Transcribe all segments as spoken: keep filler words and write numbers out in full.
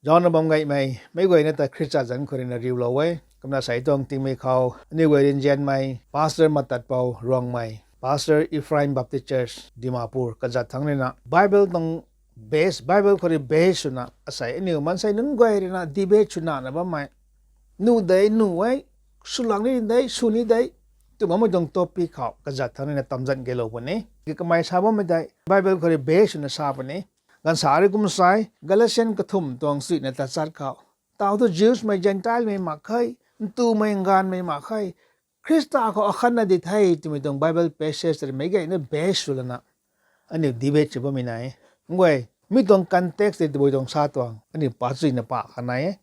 Zaucna bam gaymei meic guayna ta Khrista zanc khou rui na riulou e. Kumna sei tuang tingmei khou aniu guay rinzianmei Pastor Matatpou Ruangmei, Pastor Ephraim Baptist Church Dimapur kazat thangc rui na Bible tuang base, Bible khou rui base swna asei aniu maansei nunc guay rui na debate swna na bammei, nuh de nuh e, swlang ni de sw ni de twmei tuang topic khou kazat thangc rui na tamzan keylou puni. Kamei sa bammei tei Bible khou rui base swna sa puni. Ganv sa rui kum sa e, Galatian kathumh tuang chuina tachat khou, tau thu Jewsmei Gentilemei mak khe, ntumei nganvmei mak khe, Khrista khou akhatna di the twmei tuang Bible passage rui meic guayna base sw lana aniu debate sw bammei nai e. Nguay, mi tuang context tei tabui tuang sa tuang aniu pa chuina pa kha nai e.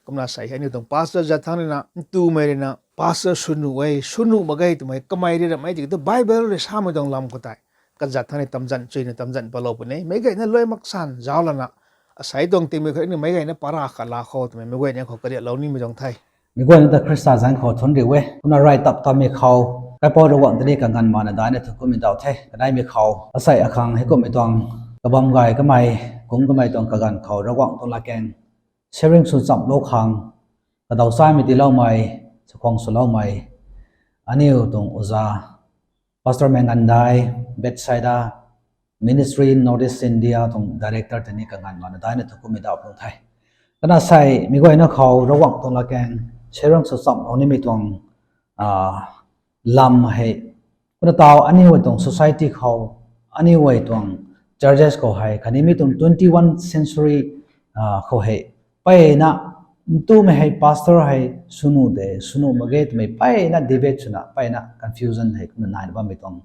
Kumna sei aniu tuang pastor zat thangc rui na ntumei rui na pastor sw nuh e, sw nuh mak ge twmei kamei rui ramhmei tiki thu Bible rui samei tuang lam khou tei kazat thangc rui tamzan chuina tamzan palou puni. Meic guayna luai maksan zauc lana asei tuang tingmei khou aniu meic guayna para khat la khou twmei meic guayna khou kariaklou nimei tuang the. Meic guayna ta Khrista zanc khou thunc riu e. Kumna rai tap tammei khou kaipouc Ravguangc ta ni kaganv mana daina thukummei daw the. Kaneimei khou asei akhang heikumhmei tuang kabam gay kamei, kungc kamei tuang kaganv khou Ravguangc tuang latkaeng sharing sw chamlou khang kadaw saimei tiiloumei, chakhwang swloumei aniu tuang oja Pastor Mengandai, Bethsaida Ministry North East India tuang director ta ni kaganv mana daina thukummei daw tuang the. Kumna sei meic guayna khou Ravguangc tuang latkaeng sharing sw chamlou nimei tuang lam hei, kumna tau aniu tuang society khou, aniu tuang churches khou hei khatni mi tuang twenty-one century khou hei mpeyna ntumei hei pastor hei sw nuh de sw nuh mak ge twmei mpeyna debate swna mpeyna confusion hei kumna naina bammei tuang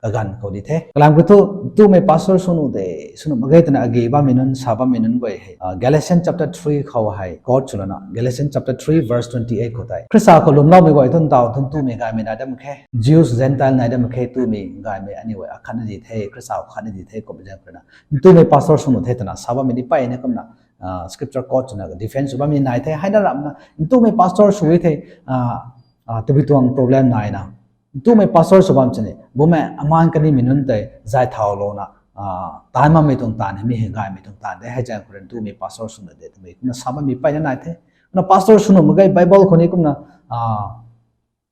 kaganv khou di the. Kalam kiu thu ntumei pastor sw nuh de sw nuh mak ge twna agi bammei nunc sa bammei nunc guay hei Galatians chapter three khou hei quote sw lana, Galatians chapter three verse twenty-eight khou tei Khrista khou lwmloumei guay thu ntau thu ntumei gaymei nai dat mak khe, Jews Gentile nai dat mak khe, ntumei gaymei aniu akhatna di the, Khrista khou khatna di the kummei zaeng khou rui na ntumei pastor sw nuh the twna sa bammei ni mpeyna kumna scripture quote swna defense sw bammei nai the. Heina ramhna ntumei pastor sw e the tabui tuang problem naina, ntumei pastor sw bam sini bumaengh amaan kanimei nunc tei zay thaulouna taanv makmei tuang taanv hei mi hei gaymei tuang taanv de, hei zaeng khou rui ntumei pastor sw nuh de twmei kumna sa bammei mpeyna nai the. Kumna pastor sw nuh mak ge Bible khou ni kumna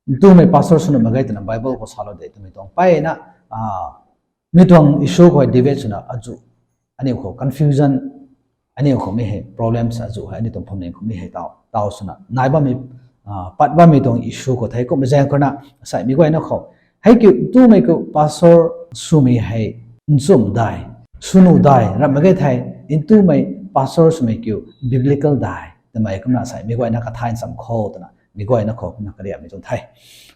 ntumei pastor sw nuh mak ge twna Bible khou salou de twmei tuang mpeyna mi tuang issue khou debate swna azuh aniu khou confusion, aniu khou mi hei problems azuh hei aniu tuang phuamling khou mi hei tau tau swna nai bammei pat bammei tuang issue khou the. Kummei zaeng khou na asei meic guayna khou hei kiu ntumei kiu pastor swmei hei nchumh dai, sw nuh dai ramh mak ge thei, ntumei pastor swmei kiu biblical dai twmei kumna asei meic guayna kathay ncham kho twna meic guayna khou kumna kariamhmei tuang the.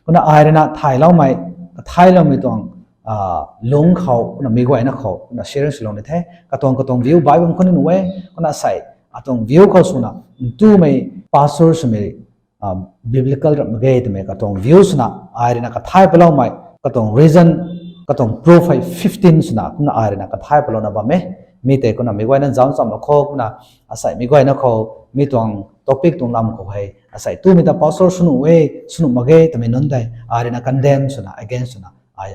Kumna ai rui na thayloumei, kathayloumei tuang lungc khou kumna meic guayna khou kumna share swlou ni the. Katuang katuang view Bible khou ni nuh e. Kumna asei atuang view khou swna ntumei pastor swmei biblical ramh mak ge twmei katuang view swna ai rui na kathay paloumei katuang reason, katuang proof hei fifteen swna kumna ai rui na kathay palouna bam e. Mi tei kumna meic guayna zauc chamlou kho, kumna asei meic guayna khou mi tuang topic tuang lam khou hei asei ntumei ta pastor sw nuh e, sw nuh mak ge twmei nunc tei ai rui na condemn swna, against swna ai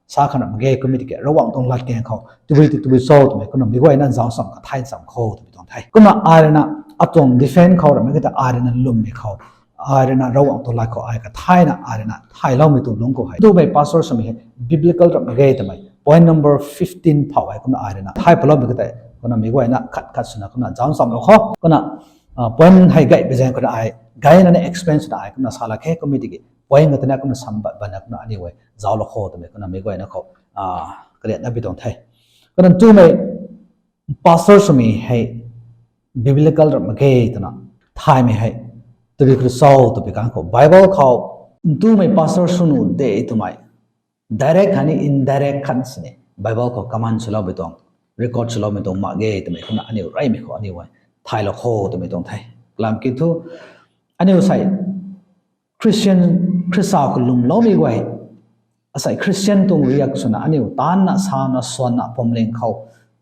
sa kha na mak ge. Kummei tiki Ravguangc tuang latkaeng khou tabui tei tabui cho twmei kumna meic guayna zauc cham kathay cham kho twmei tuang the. Kumna ai rui na atuang defend khou ramh mak ge ta ai rui na lwmmei khou ai rui na Ravguangc tuang lat khou ai kathayna ai rui na thayloumei tuang lungc khou hei ntumei pastor swmei hei biblical ramh mak ge twmei point number fifteen phou hei kumna ai rui na thay paloumei ka tei kumna meic guayna khat khat swna kumna zauc chamlou kho. Kumna point hei gay pui zaeng khou na ai gayna ni explain swna ai kumna sa lak khe. Kummei tiki point kata na kumna sam bat bana kumna aniu e zauclou kho twmei kumna meic guayna khou kariatna bi tuang the. Kumna ntumei pastor swmei hei biblical ramh mak ge twna thaymei hei tabui khou cho twpui kang khou Bible khou ntumei pastor sw nuh de twmei direct khatni indirect khat sini Bible khou command swloumei tuang, record swloumei tuang mak ge twmei kumna aniu reymei khou aniu e thaylou kho twmei tuang the. Kalam kiu thu aniu sei Christian, Khrista khou lwmloumei guay asei Christian tuang riak swna aniu taanvna sana swanna phuamling khou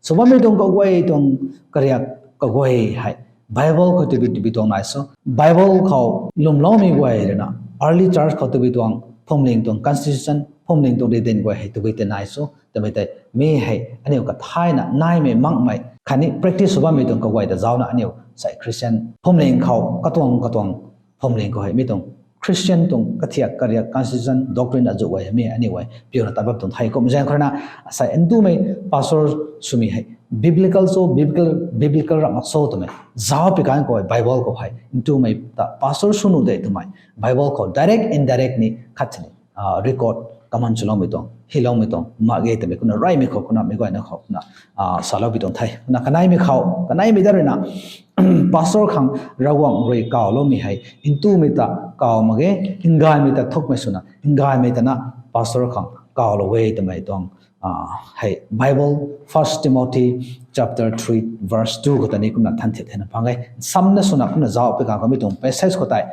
sw bammei tuang kaguay tuang kariak kaguay hei Bible khou tabui tabui tuang nai so. Bible khou lwmloumei guay rui na early church khou tabui tuang phuamling tuang constitution, phuamling tuang ridin guay hei tabui tei nai sw twmei tei, mi hei aniu kathayna naimei makmei khatni practice sw bammei tuang kaguay ta zaucna aniu sei Christian phuamling khou katuang katuang phuamling khou hei mi tuang Christian tuang kathiak kariak constitution doctrine azuh guay hei mi aniu guay piuna tat bam tuang the. Kum zaeng khou rui na, sei ntumei pastor swmei hei biblical sw, biblical, biblical ramh mak sw twmei zauc pi kan khou hei Bible khou hei ntumei ta pastor sw nuh de twmei Bible khou direct indirect ni khat sini record kaman chuloumei tuang, hyloumei tuang mak ge twmei kumna reymei khou kumna meic guayna khou kumna salou pi tuang the. Kumna kaneimei khou, kaneimei da rui na pastor khang Ravguangc rui kawloumei hei ntumei ta kaw mak ge, ngaymei ta thukmei swna ngaymei ta na pastor khang kawlou e twmei tuang hei Bible First Timothy chapter three verse two khou ta ni kumna than thiak thena phang e. Samna swna kumna zauc pi kan khou mi tuang passage khou tei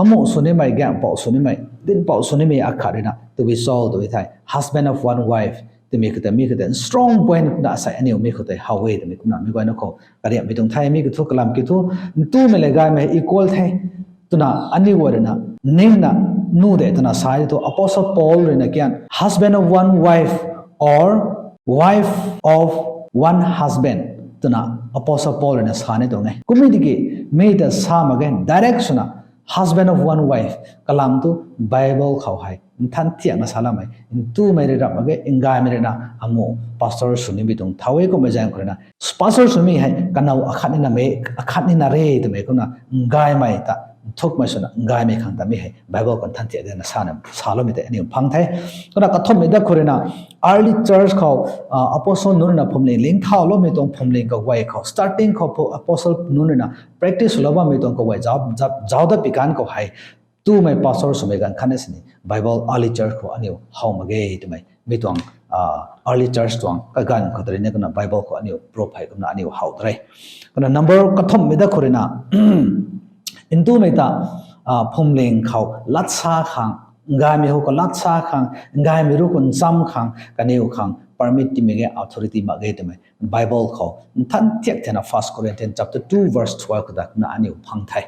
amuh sw nimei, gaengpouh sw nimei, dinhpouh sw nimei akhat rui na tabui cho tw e thei, husband of one wife twmei khou tei mi khou tei strong point kumna sei aniu mi khou tei how e twmei kumna meic guayna khou kariammei tuang the. Mi kiu thu kalam kiu thu ntumei le ngaymei equal the twna aniu guay rui na ningna nuh de twna sa e. Thu Apostle Paul rui na kian husband of one wife or wife of one husband twna Apostle Paul rui na sa ni tuang e. Kummei tiki mi ta sa mak ge, direct swna husband of one wife kalam thu Bible khou hei nthan thiakna saloumei, ntumei rui ramh mak ge, ngaymei rui na amuh pastor sw nimei tuang thau e. Kummei zaeng khou rui na pastor swmei hei kanow akhat nina mei, akhat nina re twmei kumna ngaymei ta nthukmei swna ngaymei khang ta mi hei Bible khou nthan thiak dena sana saloumei tei aniu phang the. Kumna kathumhmei da khou rui na early church khou apostle nunc rui na phuamling ling thauloumei tuang phuamling kaguay khou starting khou apostle nunc rui na practice swlou bammei tuang kaguay zauc dat pi kan khou hei ntumei pastor swmei ganv khatna sini Bible early church khou aniu how mak ge twmei mi tuang early church tuang kaganv khou tei rui ni kumna Bible khou aniu proof hei kumna aniu how ta re. Kumna number kathumhmei da khou rui na ntumei ta phuamling khou latsa khang, ngaymei hu khou latsa khang, ngaymei ru khou ncham khang kaniw khang permit timei ge, authority mak ge twmei Bible khou nthan thiak thena First Corinthians chapter two verse twelve khou da kumna aniu phang the.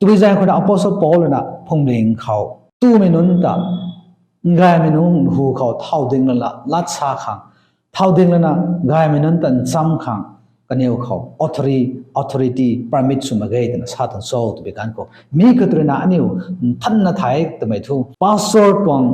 Tabui zaeng khou na Apostle Paul rui na phuamling khou ntumei nunc ta ngaymei nunc hu khou thau ding lana latsa khang, thau ding lana ngaymei nunc ta ncham khang kaniw khou authority, authority permit sw mak ge twna sa tuang cho tw pi kan khou mi khou tei rui na aniu nthanna thei twmei thu pastor tuang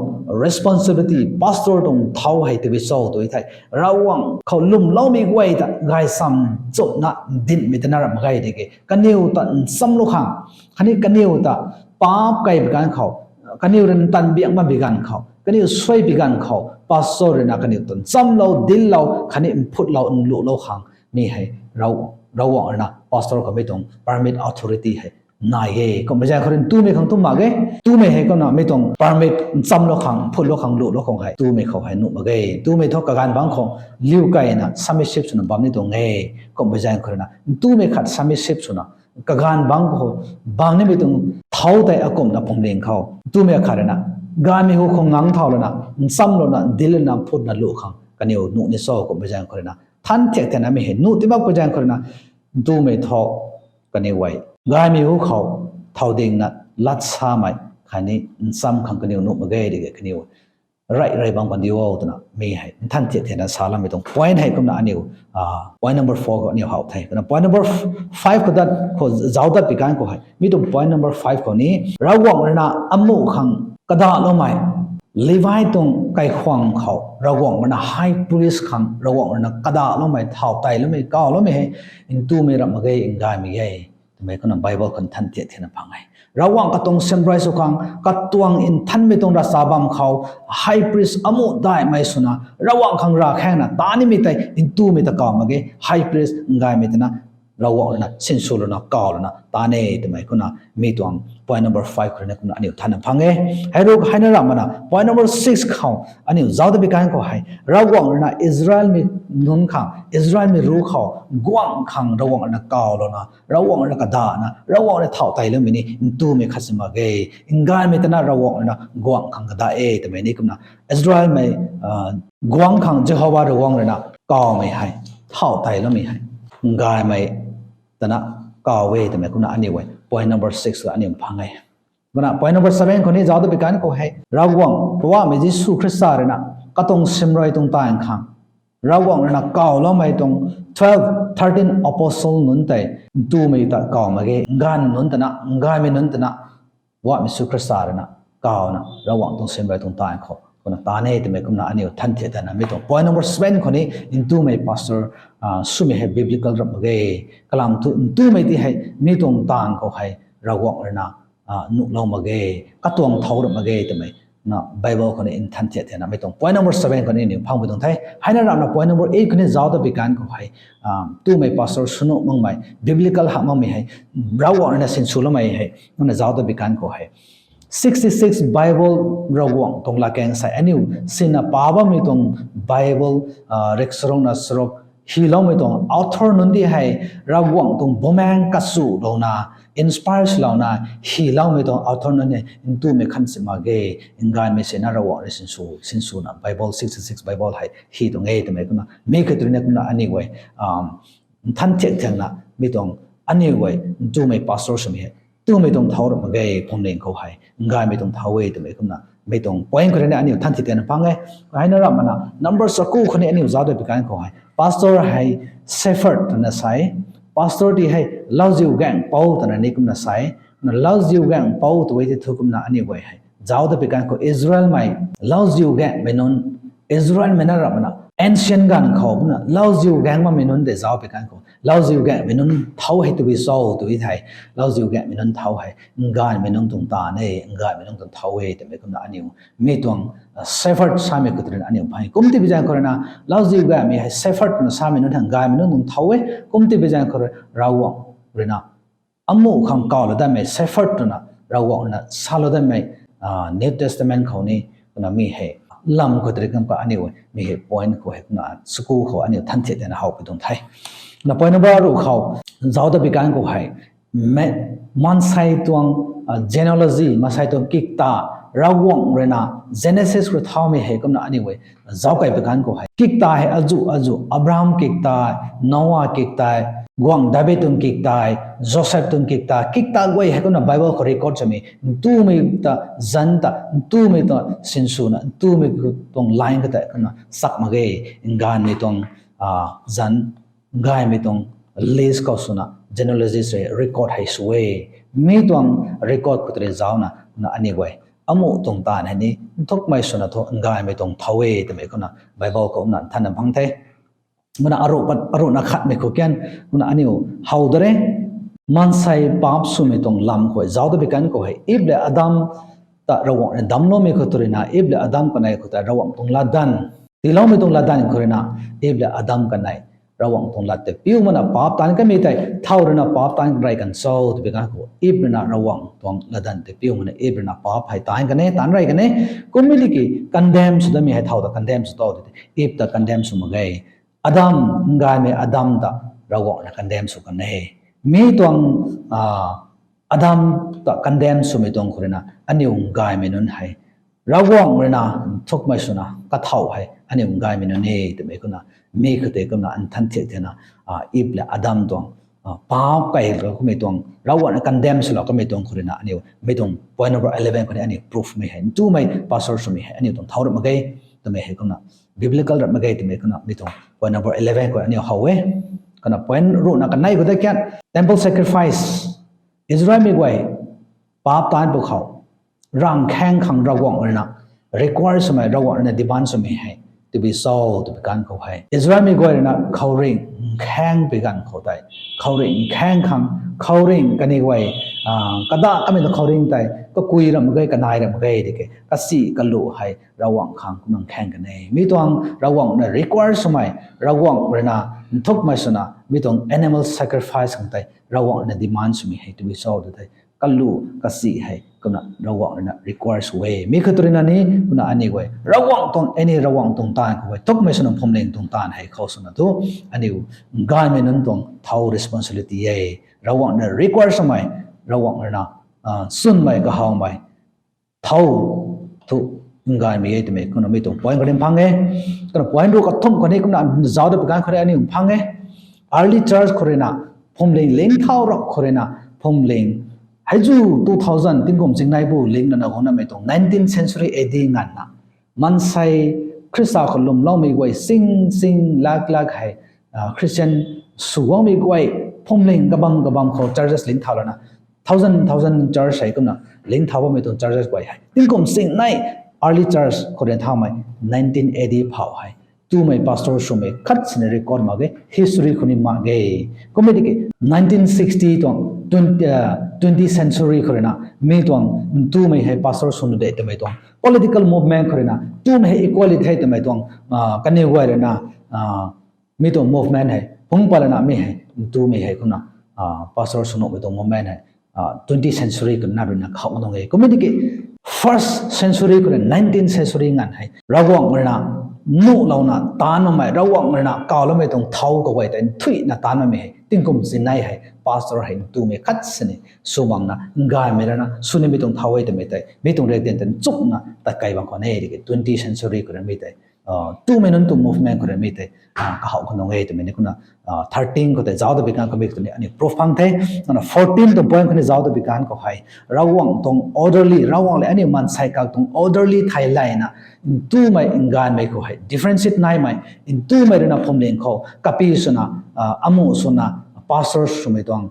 responsibility, pastor tuang thau hei tabui cho tw e thei Ravguangc khou lwmloumei guay ta gaychamv chumna dinhmei ta na ramh mak ge tiki kaniw ta nchamlou khang khatni kaniw ta paap kei pi ganv khou, kaniw rui ntan biak bam pi ganv khou, kaniw suai pi ganv khou pastor rui na kaniw ta nchamlou, dinclou khatni nphutlou, nluhlou khang mi hei Ravguangc rui na pastor khou mi tuang permit, authority hei nai e. Kummei zaeng khou rui ntumei khang tu mak ge, ntumei hei kumna mi tuang permit nchamlou khang, nphutlou khang, luhlou khang hei ntumei khou hei nuh mak ge. Ntumei thu kaganv bangc khou liu keyna submissive swna bam ni tuang e. Kummei zaeng khou rui na ntumei khat submissive swna kaganv bangc khou bang nimei tuang thau tei akumhna phuamling khou ntumei akhat rui na ngaymei hu khou ngang thau lana nchamlouna, dinc lana, nphutna, luh khang kaniw nuh ni cho? Kummei zaeng khou rui na nthan thiak thena mi hei nuh ti mak pui zaeng khou rui na ntumei thu kaniw guay ngaymei hu khou thau dingna latsamei khatni ncham khang kaniw nuh mak ge tiki kaniw rey rey bam kan di o twna mi hei nthan thiak thena saloumei tuang point hei kumna aniu point number four khou aniu how the. Kumna point number five khou dat khou zauc dat pi kan khou hei mi tuang point number five khou ni Ravguangc rui na amuh khang kadahloumei Levi tuang kaikhwang khou Ravguangc rui na high priest khang Ravguangc rui na kadahloumei, thau teiloumei, kawloumei hei ntumei ramh mak ge, ngaymei e twmei kumna Bible khou nthan thiak thena phang e. Ravguangc katuang symbolise sw khang katuang nthanmei tuang ravchap bam khou high priest amuh daihmei swna Ravguangc khang ravkhaengna ta nimei tei ntumei ta kaw mak ge, high priest ngaymei ta na Ravguangc rui na sinswlouna kawlouna ta ne twmei kumna mi tuang point number five khou rui na kumna aniu thanna phang e. Hei ru hei na ramh mana point number six khou aniu zauc dat pi kan khou hei Ravguangc rui na Israelmei nunc khang, Israelmei ru khou guangh khang Ravguangc rui na kawlouna Ravguangc rui na kadahna Ravguangc rui thau teiloumei ni ntumei khat si mak ge, ngaymei ta na Ravguangc rui na guangh khang kadah e twmei ni kumna Israelmei guangh khang Jehova Ravguangc rui na kawmei hei, thau teiloumei hei ngaymei ta na kaw e twmei kumna aniu e point number six khou aniu phang e. Kumna point number seven khou ni zauc ta bi kan khou hei, Ravguangc Poubauhmei Jisu Khrista rui na katuang simrui tuang taanv khang Ravguangc rui na kawloumei tuang twelve, thirteen apostle nunc tei ntumei ta kaw mak ge, nganv nunc twna, nganvmei nunc twna, Poubauhmei Jisu Khrista rui na kawna Ravguangc tuang simrui tuang taanv khou kumna taan e twmei kumna aniu than thiak thana mi tuang point number seven khou ni ntumei pastor swmei hei biblical rap mak ge. Kalam thu ntumei ti hei mi tuang taanv khou hei Ravguangc rui na nuhlou mak ge, katuang thau rap mak ge twmei na Bible khou ni nthan thiak thana mi tuang point number seven khou ni aniu phangpui tuang the. Heina ramna point number eight khou ni zauc ta bi kan khou hei, ntumei pastor sw nuh makmei, biblical hak makmei hei, Ravguangc rui na sinswloumei hei kumna zauc ta bi kan khou hei, sixty-six Bible Ravguangc tuang latkaeng sei aniu sinna pa bammei tuang Bible, riksaruk na saruk hyloumei tuang author nunc di hei Ravguangc tuang bumaeng kasulouna, inspire swlouna hyloumei tuang author nunc hei ntumei khan si mak ge, nganvmei sina Ravguangc rui sinsw, sinswna Bible sixty-six Bible hei hy tuang e twmei kumna mi khat rui na kumna aniu guay nthan thiak thiakna mi tuang aniu guay ntumei pastor swmei hei ntumei tuang thau rap mak ge, phuamling khou hei nganvmei tuang thau e twmei kumna mi tuang point khou rui na aniu than thiak thiakna phang e. Heina ramna number saku khou ni aniu zauc ta bi kan khou hei pastor hei shepherd twna sa e. Pastor ti hei lauziu gaengpou twna ni kumna sa e. Na lauziu gaengpou tw e ti thu kumna aniu guay hei zauc ta bi kan khou Israelmei lauziu gaengmei nunc, Israelmei na ramna ancient ganv khou kumna lauziu gaeng makmei nunc tei zauc bi kan khou lauziu gaengmei nunc thau hei tw bi cho tw e thei, lauziu gaengmei nunc thau hei nganvmei nunc tuang taanv e, nganvmei nunc tuang thau e twmei kumna aniu mi tuang shepherd samei khou rui na aniu phang e. Kum ti bi zaeng khou rui na lauziu gaengmei hei shepherd twna samei nunc hei nganvmei nunc tuang thau e. Kum ti bi zaeng khou rui Ravguangc rui na amuh khang kawlou datmei shepherd twna Ravguangc rui na salou datmei New Testament khou ni kumna mi hei lam khou tei ri kam ka aniu mi hei point khou hei kumna school khou aniu than thiak thana howpui tuang the. Na point number ruh khou zauc ta bi kan khou hei maansei tuang genealogy, maansei tuang kikta, Ravguangc rui na Genesis khou thaumei hei kumna aniu guay zauc kai bi kan khou hei kikta hei azuh azuh Abraham kikta, Noah kikta, guangc David tuang kikta, Joseph tuang kikta, kikta guay hei kumna Bible khou record swmei ntumei ta zanc ta ntumei ta sinswna ntumei tuang line kata kumna sak mak ge, nganvmei tuang zanc, nganvmei tuang list khou swna genealogy rui record hei sw e. Mi tuang record khou tei ri zaucna kumna aniu guay amuh tuang taanv hei ni nthukmei swna thu nganvmei tuang thau e twmei kumna Bible khou kumna nthanna phang the. Kumna aruh pat, aruhna khatmei khou kian kumna aniu how da re. Maansei paap swmei tuang lam khou zauc ta bi kan khou hei Eve le Adam ta Ravguangc rui damcloumei khou tei rui na Eve le Adam kanei khou tei Ravguangc tuang latdanv tiiloumei tuang latdanv khou rui na Eve le Adam kanei Ravguangc tuang lat tei piu mana paap taanc kanmei tei thau rui na paap taanc rey kan cho tw bi kan khou Eve rui na Ravguangc tuang latdanv tei piu mana Eve rui na paap hei taanc kan e, taanc rey kan e. Kummei tiki condemn sw datmei hei thau ta condemn sw tow tei Eve ta condemn sw mak ge. Adam, nganvmei Adam ta Ravguangc rui na condemn sw kan e. Mi tuang Adam ta condemn swmei tuang khou rui na aniu nganvmei nunc hei Ravguangc rui na nthukmei swna kathau hei aniu nganvmei nunc e twmei kumna mi khou tei kumna nthan thiak thana Eve le Adam tuang paap kai lou kamei tuang Ravguangc rui na condemn swlou kamei tuang khou rui na aniu mi tuang point number eleven khou ni aniu proof mei hei ntumei pastor swmei hei aniu tuang thau rap mak ge twmei hei kumna biblical rap mak ge twmei kumna mi tuang point number eleven khou aniu how e. Kumna point ruhna kanei khou tei kian temple sacrifice, Israelmei guay paap taanc pw khou rangkhaeng khang Ravguangc rui na require swmei, Ravguangc rui na demand swmei hei tw bi cho tw bi kan khou hei Israelmei guay rui na khouringh khaeng pui ganv khou tei khouringh khaeng khang khouringh kaniw guay kada kamei na khouringh tei kakui ram mak ge, kanai ram mak ge tiki kasi kalu hei Ravguangc khang kumna khaeng kan e. Mi tuang Ravguangc na require swmei, Ravguangc rui na nthukmei swna mi tuang animal sacrifice khang tei Ravguangc rui na demand swmei hei tw bi cho tw tei kalu kasi hei kumna Ravguangc rui na require sw e. Mi khou tei rui na ni kumna aniu guay Ravguangc tuang, aniu Ravguangc tuang taanv khou hei nthukmei swna phuamling tuang taanv hei khou swna thu aniu nganvmei nunc tuang thau responsibility e. Ravguangc na require swmei, Ravguangc rui na chwnmei kahawmei thau thu nganvmei e twmei kumna mi tuang point khou ni phang e. Kumna point ruh kathumh khou ni kumna zauc ta bi kan khou ni aniu phang e. Early church khou rui na phuamling ling thau rap khou rui na phuamling Hei zu two thousand tingkum singnei bu ling lana guangnamei tuang nineteenth century A D nganvna maansei Khrista khou lwmloumei guay sing sing lak lak hei Christian sw guangmei guay phuamling kabam kabam khou churches lingthau lana thousand thousand church hei kumna lingthau bammei tuang churches guay hei tingkum singnei early church khou ryan thaumei nineteen A D phau hei tumei pastor swmei khat sini record mak ge, history khou ni mak ge. Kummei tiki nineteen sixty tuang twenty, twenty century khou rui na mi tuang ntumei hei pastor sw nuh de twmei tuang political movement khou rui na tumei hei equality hei twmei tuang kaniw guay rui na mi tuang movement hei phungc pat lana mi hei ntumei hei kumna pastor sw nuhmei tuang movement hei twenty century khou na rui na khou nung e. Kummei tiki first century khou rui nineteenth century nganv hei Ravguangc rui na nuhlouna taanv makmei, Ravguangc rui na kawloumei tuang thau kaguay tei nthuihna taanv makmei hei tingkum singnei hei pastor hei ntumei khat sini sw makna ngaymei rana sw nimei tuang thau e twmei tei mi tuang riakdanv tei nchumhna tat kei bam khwan e tiki twenty century khou rui mi tei tumei nunc tuang movement khou rui mi tei kahaw khou nung e twmei ni kumna thirteen khou tei zauc ta bi kan khou mi tw ni aniu proof phang the. Kumna fourteen tuang point khou ni zauc ta bi kan khou hei Ravguangc tuang orderly, Ravguangc le aniu maansei kak tuang orderly thei layna ntumei ngaymei khou hei differentiate naimei, ntumei rui na phuamling khou kapi swna amuh swna pastor swmei tuang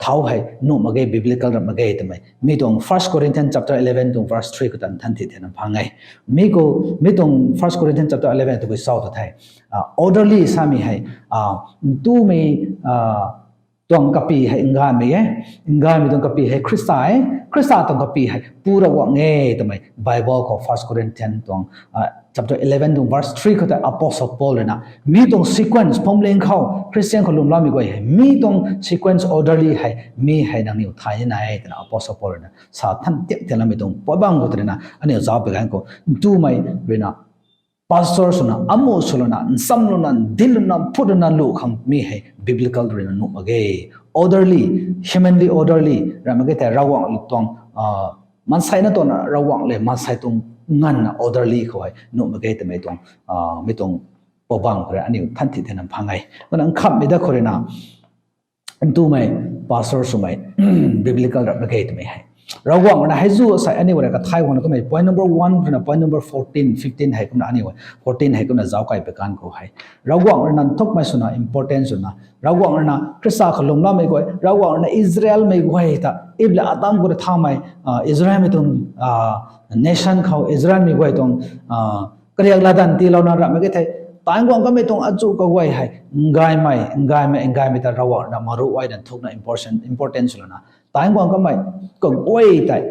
thau hei nuh mak ge, biblical ram mak ge twmei mi tuang First Corinthians chapter eleven tuang verse three khou ta nthan thi thena phang e. Mi khou mi tuang First Corinthians chapter eleven tu khou sau ta the orderly samei hei ntumei tuang kapi hei ngaymei e, ngaymei tuang kapi hei Khrista e, Khrista tuang kapi hei Pu Ravguangc e twmei Bible khou First Corinthians tuang chapter eleven tuang verse three khou tei Apostle Paul rui na mi tuang sequence phuamling khou Christian khou lwmloumei guay hei mi tuang sequence orderly hei mi hei nangniw thay ni nai e twna Apostle Paul rui na sa than tiak tiakloumei tuang poibang khou tei rui na aniu zauc pi ganv khou ntumei rui na pastor swna amuh sw lana nsam lana dil lana phut lana luh khang mi hei biblical rui na nuh mak ge. Orderly, humanly orderly ram mak ge thei Ravguangc tuang maansei na tuang Ravguangc le maansei tuang nganvna orderly khou hei nuh mak ge twmei tuang mi tuang poubang khou rui aniu than thi thena phang e. Kumna nkhamhmei da khou rui na ntumei pastor swmei biblical ram mak ge twmei hei Ravguangc rui na hei zu asei aniu rui kathay guangna kummei point number one khou rui na point number fourteen, fifteen hei kumna aniu fourteen hei kumna zauc kai pi kan khou hei Ravguangc rui na nthukmei swna important swna Ravguangc rui na Khrista khou lwmloumei guay, Ravguangc rui na Israelmei guay ta ip le atam khou rui thaumei Israelmei tuang nation khou Israelmei guay tuang kariak latdanv tiilouna ram mak ge thei taanc guang kamei tuang achu kaguay hei ngaymei ngaymei ngaymei ta Ravguangc rui na maruh guay na nthukna important swlouna taanc guang kamei kaguay tei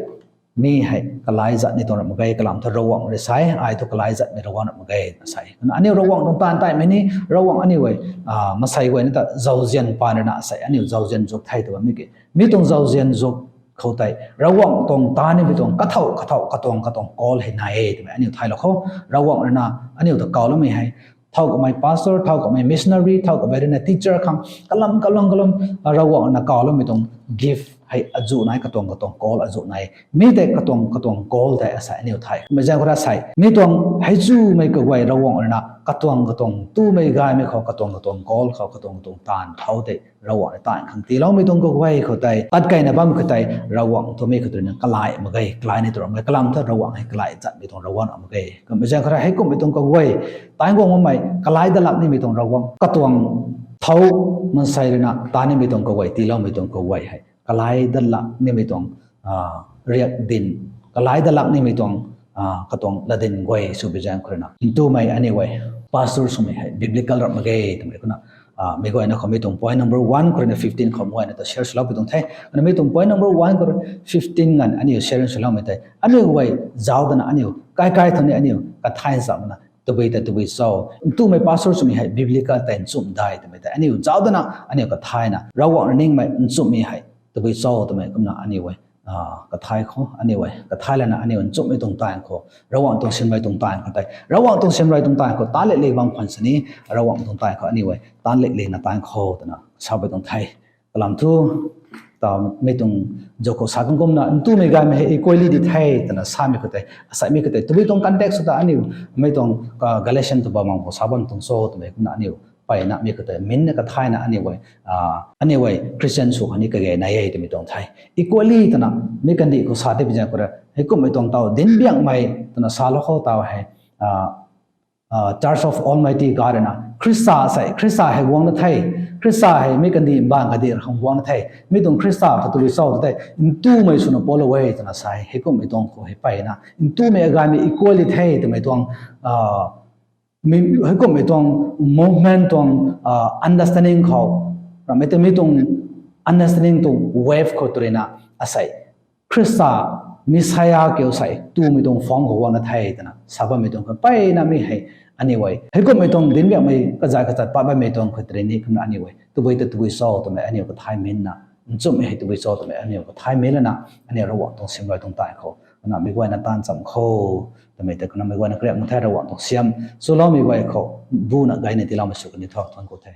mi hei kalai zat ni tuang ram mak ge, kalam thu Ravguangc rui sa e, ai thu kalai zatmei Ravguangc ram mak ge na sa e. Kumna aniu Ravguangc tuang taanv taimei ni Ravguangc aniu e masei guay na ta zauzian pan rui na sei aniu zauzian zuk thei tw bammei ki mi tuang zauzian zuk khou tei Ravguangc tuang taanv nimei tuang kathau kathau katuang katuang call hei nai e twmei aniu thaylou khou Ravguangc rui na aniu ta kawloumei hei thau kamei pastor, thau kamei missionary, thau kamei rui na teacher khang kalam kalam kalam Ravguangc rui na kawloumei tuang gift hei azu nai, katuang katuang call azu nai. Mi tei katuang katuang call tei asei aniu thay mei zaeng khou ra sei mi tuang hei zumei kaguay Ravguangc rui na katuang katuang tumei gaymei khou katuang katuang call khou katuang katuang taanv thau tei Ravguangc rui taanv khang tiiloumei tuang kaguay khou tei tat keyna bam khou tei Ravguangc twmei khou tei rui na kalai mak ge, kalai ni tuang ram mak ge, kalam thu Ravguangc hei kalai zatmei tuang Ravguangc ram mak ge. Kummei zaeng khou ra heikumhmei tuang kaguay taanc guang makmei kalai dat lak nimei tuang Ravguangc katuang thau maansei rui na taanv nimei tuang kaguay tiiloumei tuang kaguay hei kalai dat lak nimei tuang riak din, kalai dat lak nimei tuang katuang latdyn guay sw pi zaeng khou rui na ntumei aniu e pastor swmei hei biblical ram mak ge twmei kumna mei guayna khou mi tuang point number one khou rui na fifteen khou mei guayna ta share swlou pi tuang the. Kumna mi tuang point number one khou rui fifteen nganv aniu share swloumei tei aniu guay zauc dana aniu kai kai thangc ni aniu kathay nchamna tabui ta tabui cho, ntumei pastor swmei hei biblical tei nchumh dai twmei tei aniu zauc dana aniu kathayna Ravguangc rui ningmei nchumhmei hei tabui cho twmei kumna aniu e kathay khou aniu e kathay lana aniu nchumhmei tuang taanv khou Ravguangc tuang sinmei tuang taanv khou tei Ravguangc tuang sinmei tuang taanv khou taanc lik lik bam khwan sini Ravguangc tuang taanv khou aniu e taanc lik lik na taanc khou twna sa pi tuang the. Kalam thu ta mi tuang zuk khou sa kan kumna ntumei gaymei hei equally di the twna samei khou tei aseimei khou tei tabui tuang context ta aniu mi tuang Galatian tu bam mang khou sa bam tuang cho twmei kumna aniu mpeyna mi khou tei minna kathayna aniu guay, aniu guay Christian sw khang ni kage nai e twmei tuang the. Equally twna mi kandih khou sa tei pi zaeng khou rui heikumhmei tuang taw dinbiangmei twna salou khou taw hei Church of Almighty God na Khrista sei, Khrista hei guangna the, Khrista hei mi kandih mbaanv kandih khang guangna the, mi tuang Khrista khou tabui cho tu tei ntumei swna palou e twna sa e. Heikumhmei tuang khou hei mpeyna ntumei agaymei equally the twmei tuang heikumhmei tuang movement tuang understanding khou, ramei tei mi tuang understanding tuang wave khou tw ruina asei Khrista Messiah kiu sei tumei tuang form khou guangna the twna sa bammei tuang khou mpeyna mi hei aniu guay heikumhmei tuang dinbiangmei kazay kachat pat bammei tuang khou tw rui ni kumna aniu guay tabui ta tabui cho twmei aniu kathay minna, nchumhmei hei tabui cho twmei aniu kathay minna, aniu Ravguangc tuang siamruai tuang tei khou kumna meic guayna taanv cham kho twmei tei kumna meic guayna kariak na the Ravguangc tuang siam swloumei guay khou buna gayna tiiloumei sw kani tho thuanc khou the.